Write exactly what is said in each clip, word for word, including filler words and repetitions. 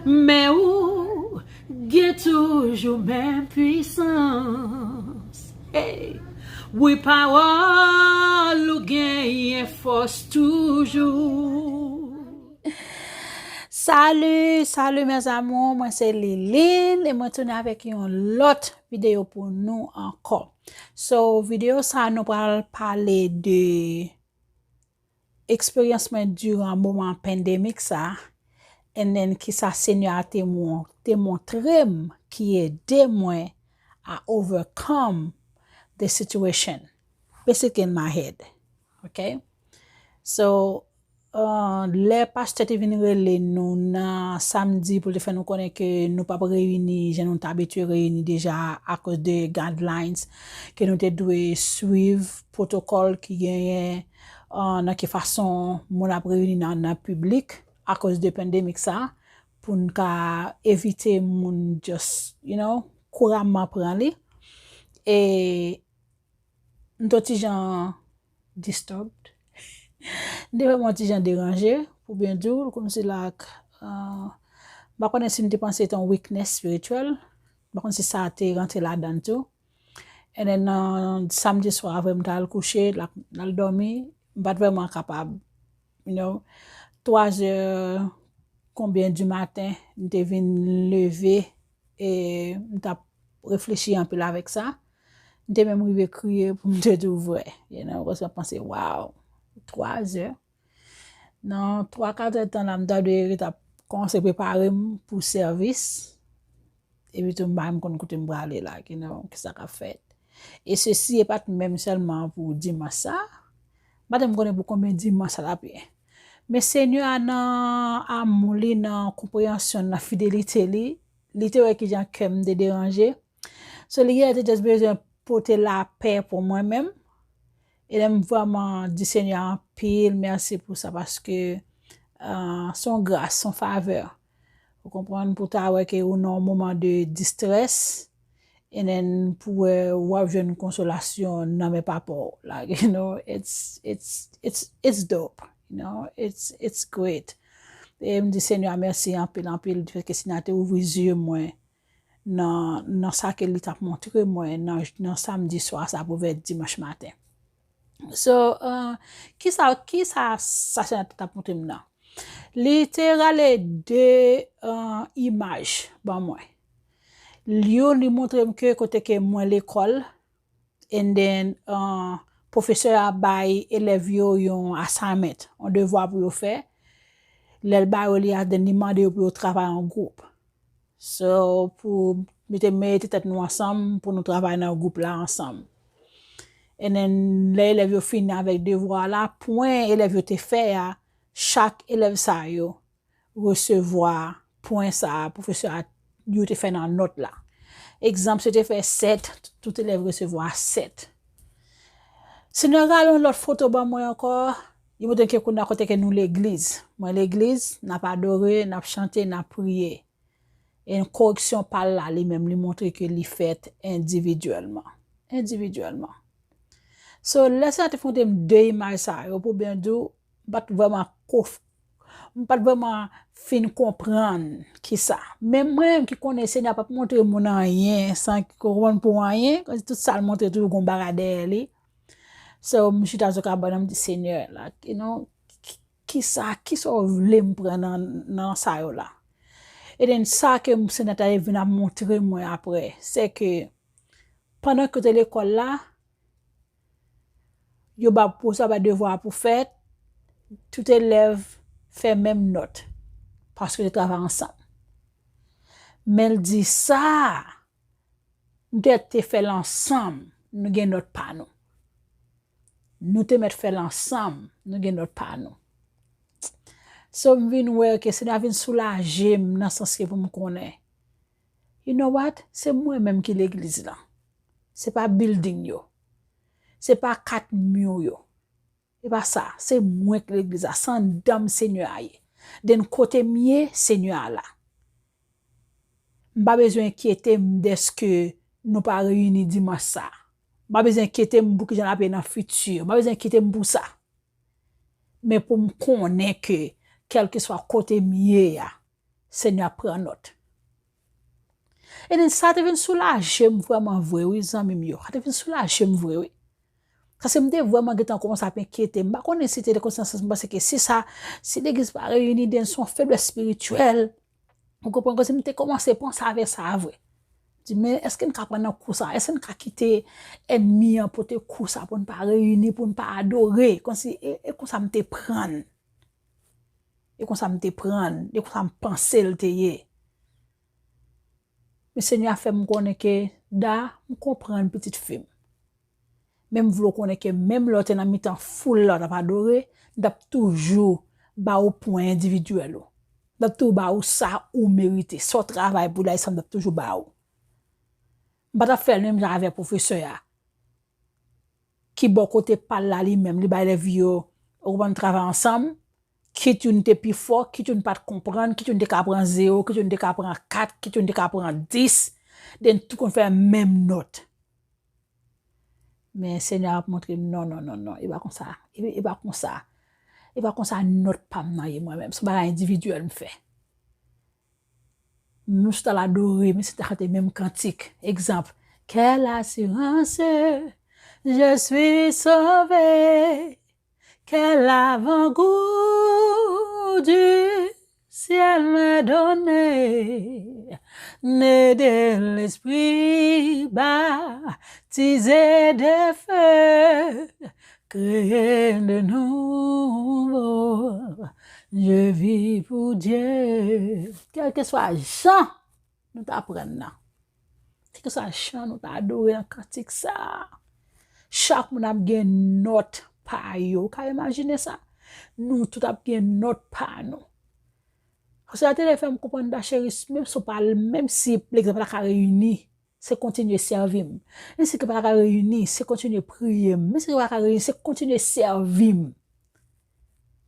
Men ou gen toujou menm pwisans. Hey! Wi, pawòl ou genyen fòs toujou. Salut, salut mes amours, mwen se Liline e mwen tounen avèk yon lòt videyo pou nou ankò. So, videyo sa nou pral pale de eksperyans mwen diran moman pandemik sa, and then kisa Senyè a te, mon, te montre m ki ede mwen a overcome the situation. Basically in my head. Ok? So, uh, lè pastè te vin rele nou nan samdi pou l te fè nou konnen ke nou p ap reyini jan nou t abitye reyini deja akoz de guidelines ke nou te dwe swiv, pwotokòl ki genyen, uh, nan ki fason moun ap reyini nan, nan piblik akoz de pandemik sa, pou n ka evite moun just, you know, kouramman pran li. E m t on ti jan disturbed. M te vrèman on ti jan deranje, pou byen di w, kòmsi like, uh, m pa konnen si m te panse se te yon weakness spiritual, m pa konn si sa te rantre ladan l tou. And then, nan samdi swa, apre m t al kouche, l ap, l al dòmi, m pa t vrèman kapab, you know. Twa zè konbyen di maten, m te vin leve, e m t ap reflechi anpil avèk sa. M te menm rive kriye pou m te di w vrè, you know, paske m panse, wow, twa zè. Nan twa katè tan la, m ta dwe ret ap kòmanse prepare m pou sèvis. Epi tou, m pa menm konn kote m prale la, you know, kisa k ap fèt. E sesi, e pa t menm sèlman pou dimanch sa. M pa t menm konnen pou konbyen dimanch sa t ap ye. Men Senyè a nan amou li, nan konpreyansyon l, nan fidelite li, li te wè kijan kè m te deranje. So, li genlè te just bezwen pote lapè pou mwen menm. E lè m vrèman di Senyè a anpil mèsi pou sa, paske, uh, se yon gras, se yon favè. Ou konprann, pou ta wè ke ou nan yon moman de distress, and then pou wè w ap jwenn konsolasyon nan men papa w. Like, you know, it's, it's, it's, it's dope, you know, it's, it's great. E m di Senyè a mèsi anpil, anpil, di fèt ke Senyè a te ouvri zye mwen nan, nan sa ke li t ap montre mwen nan, nan samdi swa sa pou vè dimanch maten. So, uh, kisa, kisa sa Senyè a t ap montre m nan? Li te rale de, uh, imaj ban mwen. Youn, li montre m ke kote ke mwen lekòl, and then, uh, pwofesè a bay elèv yo yon assignment, yon devwa pou yo fè. Lè l ba yo li a, then li mande yo pou yo travay an gwoup. So, pou mete, mete tèt nou ansanm, pou nou travay nan gwoup la ansanm. And then, lè elèv yo fini avèk devwa la, pwen elèv yo te fè a, chak elèv sa yo resevwa pwen sa a, pwofesè a, yo te fè nan nòt la. Egzanp, si yo te fè sèt, tout elèv resevwa sèt. Senyè a rale yon lòt foto ban mwen ankò, li montre ke kounye a kote ke nou legliz. Mwen legliz, n ap adore, n ap chante, n ap priye. E koreksyon pa l la, li menm, li montre ke li fèt endividyèlman. Endividyèlman. So, lè sa te fè m de imaj sa yo, pou byen di w, m pa t vrèman kof-, m pa t vrèman fin konprann kisa. Men mwen menm ki konnen Senyè a p ap montre moun anyen san ki konprann pou anyen, kòmsi tout sa l montre toujou gon bagay dèyè li. So, m chita sou kabann nan, m di, Senyè, like, you know, ki, kisa, kisa w vle m pran nan, nan sa yo la? E then sa ke m, Senyè a te vin ap montre mwen apre, se ke pandan ke w te lekòl la, yo ba pou sa, ba devwa pou fèt, tout elèv fè menm nòt, paske yo te travay ansanm. Men l di sa, nou te, te fè l ansanm, nou gen nòt pa nou. Nou te mèt fè l ansanm, nou gen nòt pa nou. So, m vin wè ke Senyè a vin soulaje m nan sans ke pou m konnen, you know what? Se mwen menm ki legliz lan. Se pa building yo. Se pa kat mi yo. E pa sa. Se mwen ki legliz la. Se anndan m Senyè a ye. Then kote m ye, Senyè a la. M pa bezwen enkyete m dèske nou pa reyini dimanch sa. M pa bezwen enkyete m pou kijan l ap ye nan fiti. M pa bezwen enkyete m pou sa. Men pou m konnen ke, kèlkeswa kote m ye a, Senyè ap pran nòt. E sa te vin soulaje m vrèman vre, wi, zanmi m yo. Sa te vin soulaje m vre, wi. Paske m te vrèman gentan kòmanse ap enkyete. M pa konnen si te de konsyans, m panse ke si sa, si legliz pa reyini, then se yon feblès espirityèl. Ou konprann? Kòmsi m te kòmanse panse avè sa vre. Di, men èske n ka pran nan kou sa? Èske n ka kite ènmi an pote kou sa pou n pa reyini, pou n pa adore? Kòmsi e, e konsa m te prann. E konsa m te prann, e konsa m panse l te ye. Men Senyè a fè m konnen ke, Da, m konprann pitit fi m. Men m vle w konnen ke menm lè w te nan mitan foul la w t ap adore, m t ap toujou ba ou pwen endividyèl ou. M t ap toujou ba ou sa ou merite, sa w travay pou l, sa m t ap toujou ba ou. M pa t ap fè l menm jan avèk pwofesè a. Ki bò kote pa l la li menm, li bay elèv yo, ou konprann, travay ansanm, kit youn te pi fò, kit youn pa t konprann, kit youn te ka pran zewo, kit youn te ka pran kat, kit youn te ka pran dis, then tout konn fè menm nòt. Men Senyè a ap montre m, non, non, non, non, e pa konsa, e, e pa konsa, e pa konsa nòt pa m nan ye mwen menm, se yon bagay endividyèl m fè. Nou sot al adore, men se ta chante menm kantik. Egzanp, Quelle assurance, je suis sauvé, quel avant-goût du ciel m'est donné, né de l'Esprit, baptisé de feu, créé de nouveau, je vis pour Dieu. Kèlkeswa jan nou ta pran nan. Kèlkeswa jan nou ta adore nan kantik sa a. Chak moun ap gen nòt pa yo. Ou ka imajine sa? Nou tout ap gen nòt pa nou. Sa te fè m konprann, Da Cheri, menm si w pa, menm si legliz pa ta ka reyini, se kontinye sèvi m. Menm si legliz pa ta ka reyini, se kontinye priye m. Menm si legliz pa ta ka reyini, se kontinye sèvi m.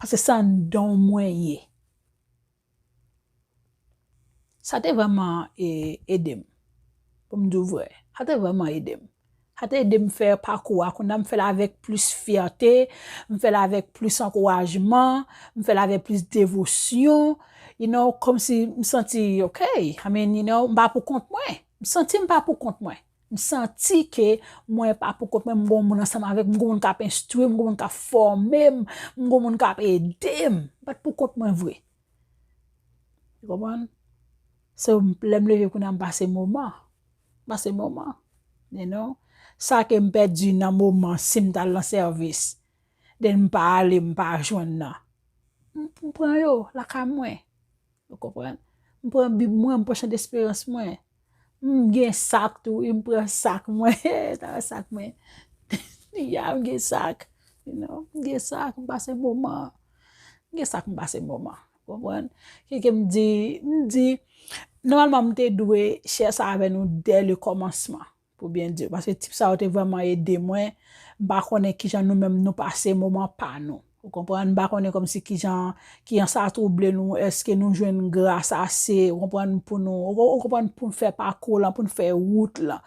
Paske se anndan w mwen ye. Sa te vrèman e, ede m. Pou m di w vrè, sa te vrèman ede m. Sa te ede m fè pakou a. Kounye a m fè l avèk plis fyète, m fè l avèk plis ankourajman, m fè l avèk plis devosyon. You know, kòmsi m santi, ok, I mean, you know, m pa pou kont mwen. M santi m pa pou kont mwen. M santi ke mwen pa pou kont mwen, m gon moun ansanm avèk m, m gon moun k ap enstwi m, m gon moun k ap fòme m, m gon moun k ap ede m. M pa t pou kont mwen vre. Ou konprann? So, lè m leve kounye a, m pase moman. M pase moman. You know? Sa ke m pèdi nan moman, si m t al nan sèvis, then m pa ale, m pa jwenn nan. M, m pran yo lakay mwen. Ou konprann? M pran Bib mwen, m pran Chan Desperans mwen. M gen sak tou, wi, m pran sak mwen. Ta wè sak mwen. Ya, m gen sak. You know, m gen sak, m pase moman. M gen sak, m pase moman. Konprann? Ke, ke m di, m di, nòmalman, m te dwe share sa avè nou dès le commencement. Pou byen di w. Paske tip sa yo te vrèman ede mwen. M pa konnen kijan nou menm nou pase moman pa nou. Ou konprann? M pa konnen kòmsi kijan, kijan sa twouble nou. Èske nou jwenn gras ase, ou konprann, pou nou, ou, ou konprann, pou n fè pakou lan, pou n fè wout lan.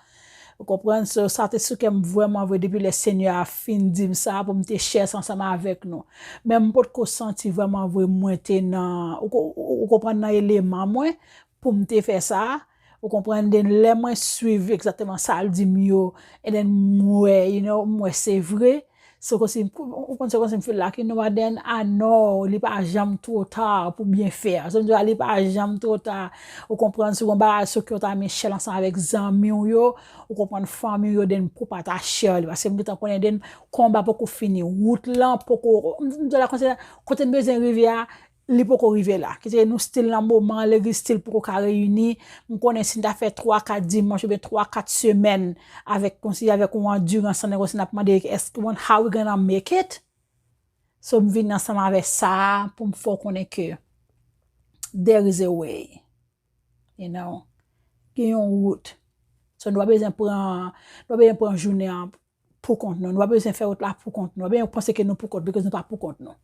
Ou konprann? So, sa te sou kè m vrèman vre depi lè Senyè a fin di m sa, pou m te share sa ansanm avèk nou. Men m potko santi vrèman vre mwen te nan, ou ko-, ou, ou konprann, nan eleman mwen, pou m te fè sa. Ou konprann? Then lè mwen swiv egzakteman sa l di m yo, and then m wè, you know, m wè se vre. Se kòmsi, ou konn, se kòmsi m feel like, you know what, then I know, li pa janm twò ta pou byen fè. So m di, li pa janm twò ta. Ou konprann? Si w gon bagay sou kè w ta renmen share l ansanm avèk zanmi w yo, ou konprann, fanmi w yo, then pou w pa ta share li. Paske m gentan konnen, then konba poko fini. Wout lan poko, m di la konsa, kote n bezwen rive a, li poko rive la. Kite nou still nan moman, legliz still poko ka reyini. M konnen si n ta fè twa, kat dimanch oubyen twa, kat semèn avèk, kòmsi avèk yon andirans, nan kòmsi n ap mande, èske, how we gonna make it? So, m vin ansanm avèk sa pou m fè w konnen ke there is a way. You know? Gen yon wout. So, nou pa bezwen pran, nou pa bezwen pran jounen an pou kont nou. Nou pa bezwen fè wout la pou kont nou. Nou pa bezwen panse ke nou pou kont, because nou pa pou kont nou.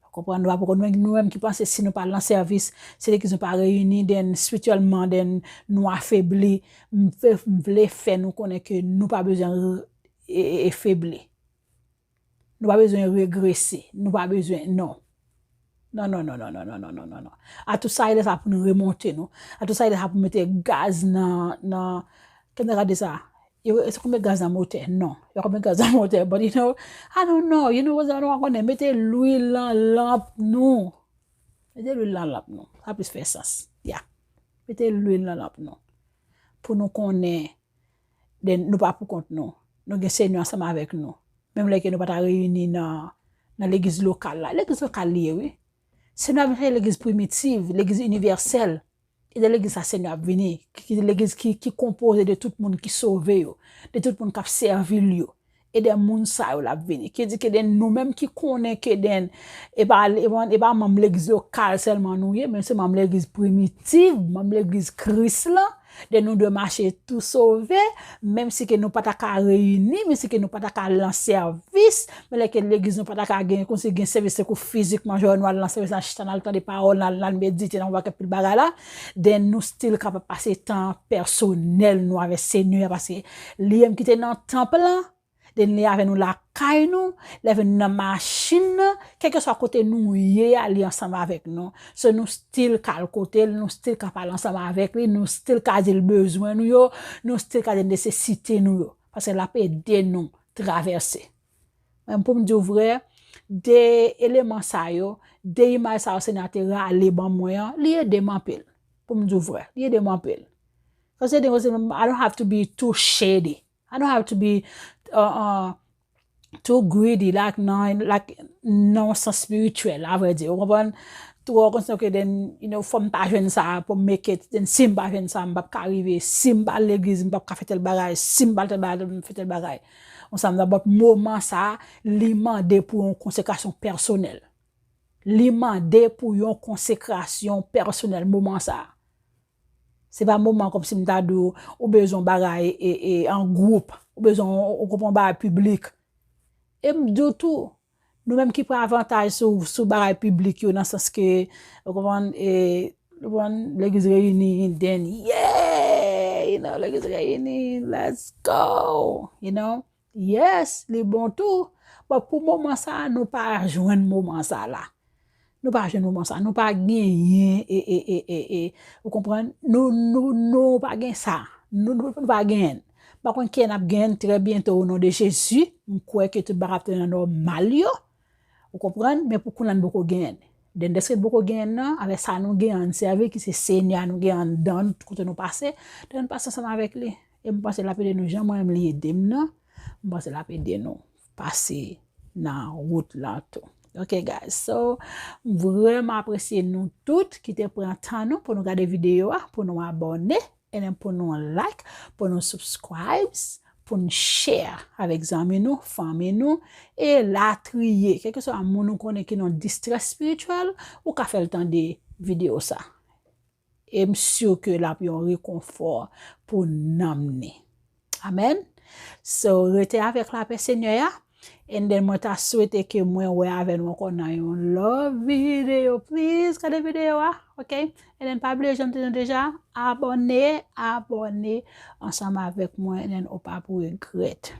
Ou konprann? Nou pa pou kont nou. Nou menm ki panse si nou pa al nan sèvis, si legliz nou pa reyini, then espirityèlman, then nou afebli. M vle, m vle fè nou konnen ke nou pa bezwen re-, e, e, e febli. Nou pa bezwen regrese. Nou pa bezwen, non. Non, non, non, non, non, non, non, non, non, non. A tout sa, e lè sa pou nou remonte nou. A tout sa, e lè sa pou mete gaz nan, nan, kèm nan gade sa? Yo, se konbyen gaz nan motè? Non. Yo konbyen gaz nan motè? But you know, I don't know. You know what I don't konnen? Mete lwil nan lanp nou. Mete lwil nan lanp nou. Sa plis fè sans. Yeah. Mete lwil nan lanp nou. Pou nou konnen, then nou pa pou kont nou. Nou gen Senyè ansanm avèk nou. Menm lè ke nou pa ta reyini nan, nan legliz lokal la. Legliz lokal li ye, wi. Senyè ap fè legliz primitiv, legliz inivèsèl. E de legliz sa Senyè ap vini. Ki, ki legliz ki, ki konpoze de tout moun ki sove yo, de tout moun k ap sèvi l yo. E de moun sa yo l ap vini. Ki di ke de nou menm ki konnen ke den, e pa, e pa, e pa manm legliz lokal sèlman nou ye, men se manm legliz primitiv, manm legliz Kris lan. De nou dwe mache tou sove, menm si ke nou pa ta ka reyini, menm si ke nou pa ta ka al nan sèvis, men lè ke legliz nou pa ta ka gen, kòmsi gen sèvis, se kou fizikman, jò nou al nan sèvis, n al chita, n al tande pawòl, n al, n al medite, n al wè kèk pil bagay la, then nou still kapab pase tan pèsonèl nou avèk Senyè a, paske li menm ki te nan tanp lan, then li avè nou lakay nou, li avè nou nan machin nan, kèlkeswa kote nou ye a, li ansanm avèk nou. So nou still ka al kote l, nou still ka pale ansanm avèk li, nou still ka di l bezwen nou yo, nou still ka di l nesesite nou yo. Paske l ap ede nou travèse. Men pou m di w vrè, de eleman sa yo, de imaj sa yo Senyè a te rale ban mwen an, li ede m anpil. Pou m di w vrè, li ede m anpil. Paske I don't have to be too shady. I don't have to be uh, uh, too greedy, like, nan, like, nan yon sans espirityèl, a vrè di. Ou konprann? Twò konsa ke then, you know, fò m ta jwenn sa pou m make it. Then si m pa jwenn sa, m p ap ka rive. Si m pa al legliz, m p ap ka fè tèl bagay. Si m pa al tèl bagay, m fè tèl bagay. Ou sa m di, but moman sa, li mande pou yon konsekrasyon pèsonèl. Li mande pou yon konsekrasyon pèsonèl moman sa. Se pa moman kòmsi m ta di w, ou bezwen bagay e, e, an gwoup, ou bezwen, ou konprann, bagay piblik. E m di w tou, nou menm ki pran avantaj sou, sou bagay piblik yo, nan sans ke, ou konprann, e, ou konprann, legliz reyini, then, yeah, you know, legliz reyini, let's go, you know. Yes, li bon tou. But pou moman sa, nou pa jwenn moman sa la. Nou pa jwenn moman sa. Nou pa genyen, e, e, e, e, e, ou konprann? Nou, nou, nou pa gen sa. Nou, nou, nou pa genyen. M pa konn kiè n ap genyen trè byento o non de Jezi. M kwè ke tout bagay ap tounen nan nòmal yo. Ou konprann? Men pou kounye a n poko genyen. Then dèske n poko genyen nan, avèk sa nou genyen an n sèvi, ki se Senyè a nou genyen anndan n, tout kote nou pase, then n pase ansanm avèk li. E m panse l ap ede nou jan mwen menm li ede m nan. M panse l ap ede nou pase nan wout lan tou. Ok, guys. So, m vrèman apresye nou tout ki te pran tan nou pou nou gade videyo a, pou nou abòne, e menm pou nou like, pou nou subscribe, pou nou share avèk zanmi nou, fanmi nou, e latriye. Kèlkeswa moun ou konnen ki nan distrès espirityèl, ou ka fè l tande videyo sa. E m si ke l ap yon rekonfò pou nanm ni. Amèn. So, rete avèk lapè Senyè a. And then mwen ta swete ke mwen wè avè nou ankò nan yon lòt videyo. Please, gade videyo a, ok? And then pa bliye, jan m te di nou deja, abòne, abòne ansanm avèk mwen, and then ou p ap regrèt.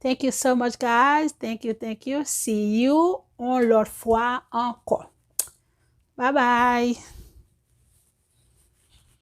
Thank you so much, guys. Thank you, thank you. See you yon lòt fwa ankò. Bye bye.